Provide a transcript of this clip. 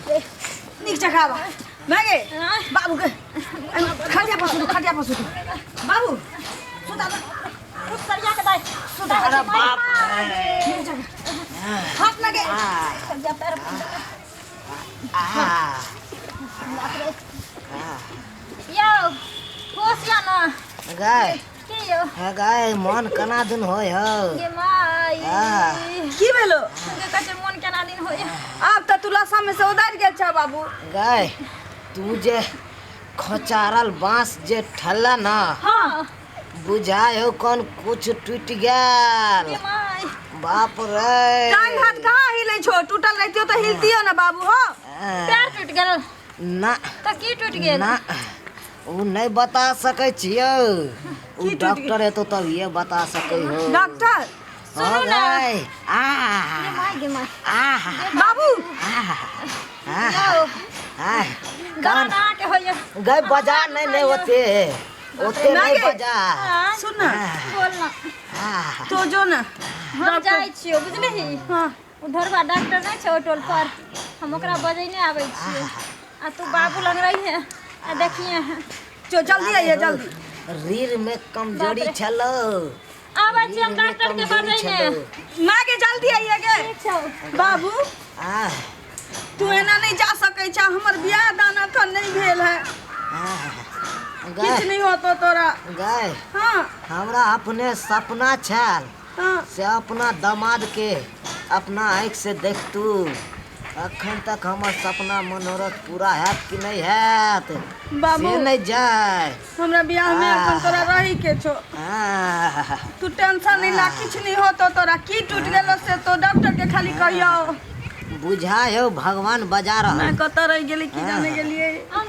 रे। नीक जगह बा मागे हाँ। बाबू के खटिया पर सुतू, खटिया पर सुतू बाबू, सुता दे। उठ सरिया के दाई। सुता। अरे बाप नीक जगह हाथ लगे। सरिया पैर। आ यौ, होश या ना? गाय। की यौ? हे गाय, मन केना दिन होय हो। गे माई। आ। की भेलो? गे कहै छै मन केना दिन होय। आब तऽ तू लसा में से उदारि गेल छ बाबू। गाय, तू जे खोचारल बांस जे ठल्ला ना, हाँ। बुझाय हो कौन कुछ टूट गेल। गे माई। बाप रे। टांग हाथ कहाँ हिले छो? टूटल रहितियो तऽ हिलतियो ना बाबू हो। आ, पैर टूटि गेल? ना। तऽ की टूटि गेल? ना, उ नहीं बता सकै छियौ। उ की टूटि गेल? डॉक्टर हेतो तब ये बता सकै हो। डॉक्टर। सुनू ना। गाय आ। गे माई, गे माई। आ। बाबू। आ आ। यौ। आ। गला ना के होइए। गए बाजार नहीं, नहीं होते ओते ना नहीं गे। बाजार। हाँ, सुन ना। बोल ना। आ तो जो ना। हम जाइ छियौ, बुझलिही? हाँ। उधर बा डॉक्टर नहीं छै ओहि टोल पर, हम ओकरा बजैने आबै छियै आ तू बाबू लग रही है आ देखिए हैं। जो जल्दी आइए, जल्दी। रीढ़ में कमजोरी बाप रे। छलो। आबै छी हम रीढ़ में डॉक्टर के कमजोरी बजैने। छलो। माँ के जल्दी आइए गे। ठीक छौ। बाबू। आ। तू एना नहीं जा सकै छ, हमर बियाह दान अखन नहीं भेल है। आ किछु गाय। नहीं होतो तोरा। गाय। हाँ। हमरा अपने सपना छल से अपना दामाद के अपना आँखि से देखतू। अखन तक हमर सपना मनोरथ पूरा हैत कि नहीं हैत बाबू। से नहीं जाय। हमरा बियाह में अखन तोरा रही के छो। आ, तू टेंशन नहीं ला, किछु नहीं होतो तोरा। की टूट गेलो से तो डॉक्टर के खाली कहियो। बुझाय हो भगवान बजा रहल। मैं कतऽ रहि गेली की जाने गेलियै। हम